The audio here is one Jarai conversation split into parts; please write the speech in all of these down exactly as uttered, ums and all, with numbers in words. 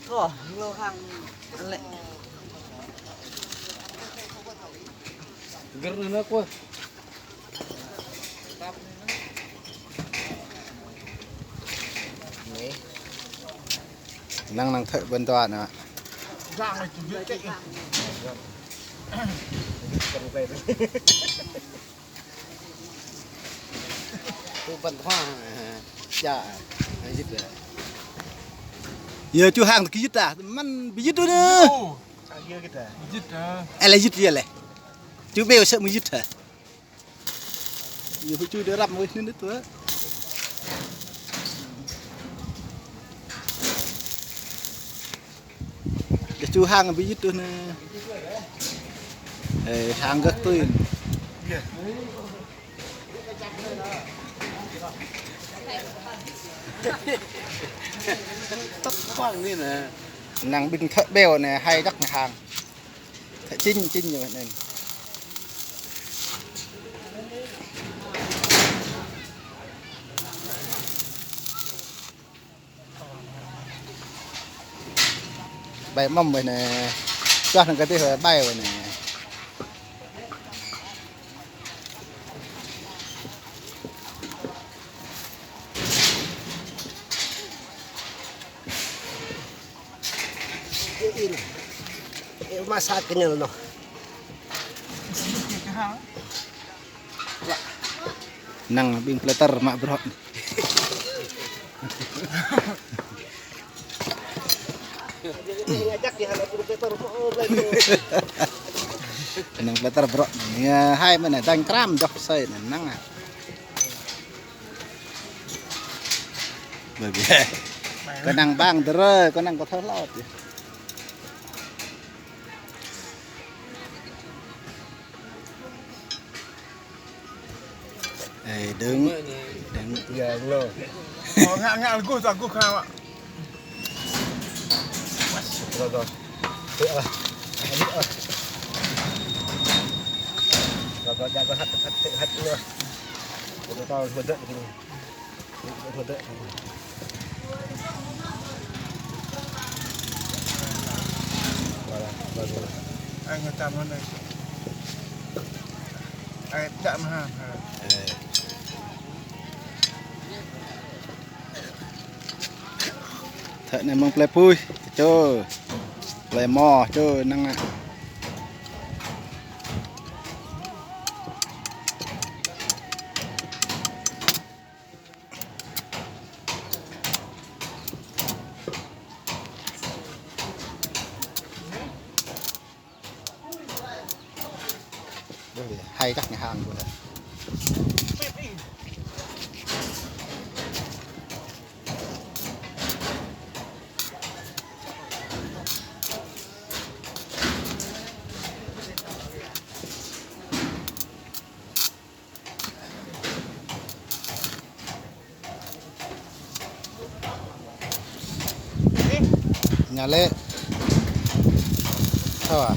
Ơ, lô hăng lĕ. Gơ̆r anŭn anŭn kơ. Năng năng thơ̆ ƀôn dua anŭn. Ƀôn dua. Ča, yit. Yơh, ču hăng kơ yit ah, mơ̆n ƀu yit đôč anŭn. Yit ah. Ơ lĕ yit yơh lĕ. Ču ƀiă sĕ mơ̆ yit ah. Yơh, huĭ ču đe răm wih anŭn tui. Đe ču hăng ƀu yit đôč anŭn. Ê, hăng gơ̆ tui. Tơ̆k păng anŭn anŭn. Năng ƀing thơ̆ ƀiă anŭn, hai đăk anŭn hăng. Thơ̆ činh, činh ñu anŭn. Ƀai mơ̆m wih anai. Čuah anŭn kơ tih ƀai wih anai. Ih, ih, mă sa kơnăl anŭn. Năng ƀing plơi Tơr mă bruă. Năng plơi Tơr bruă. Yơh, hai mơ̆n anai, dang kram dŏ sơi anŭn năng ah. Bơ bơ. Kơnang ƀang dơ̆, kơnang kơ thâo hlâo. Ê, đơ̆ng. Đơ̆ng. Yơh, lô. Ơ, ngă, ngă, lơguh, tui lơguh khă mă. Rồi, rồi. Rồi, rồi, rồi, rồi, hăt, hăt, hăt, hăt, rồi. Rồi, rồi, rồi, rồi. Ai ngă tam anai. Ai đă mơ̆ ha. Thơ̆ anai mơ̆ng plơi Pui, čô. Plơi Mo, čô, năng ah. Hai kah ñu hăng kơ. Ñu lĕ. Thâo ah?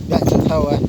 Biă ñu thâo ah.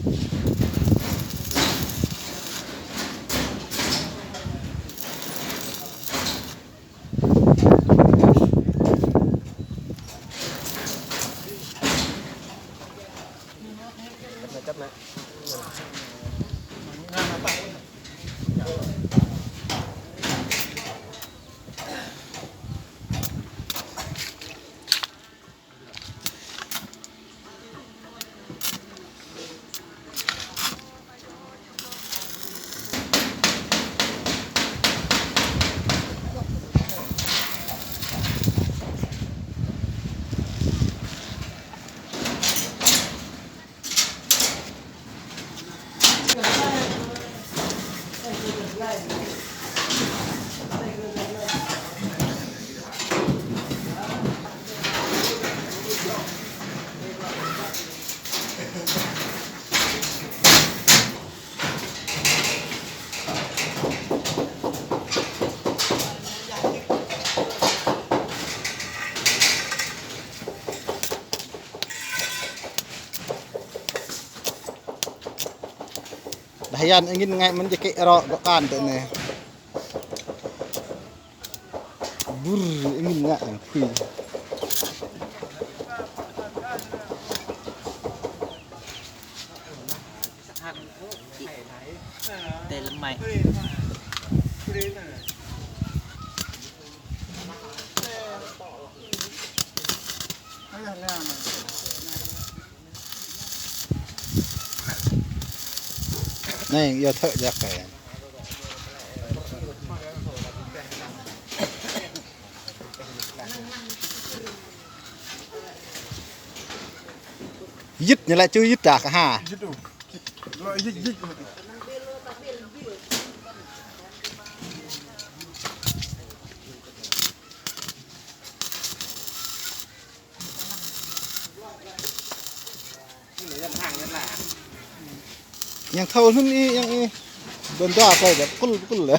Yan angin ngă mơ̆n jơkĕ rŏ gŏ kan tơ anai. Bur, angin ngă phui. Tê lắm mày. Anai, yơh thơ̆ jak kơ. Yit ñu lĕ čư yit dah kơ ha. Yit ôh. Lŏ yit, yit. Yang thâo hlŭn ih, yang ih. Bơnda kơ dăp kul, kul lĕ.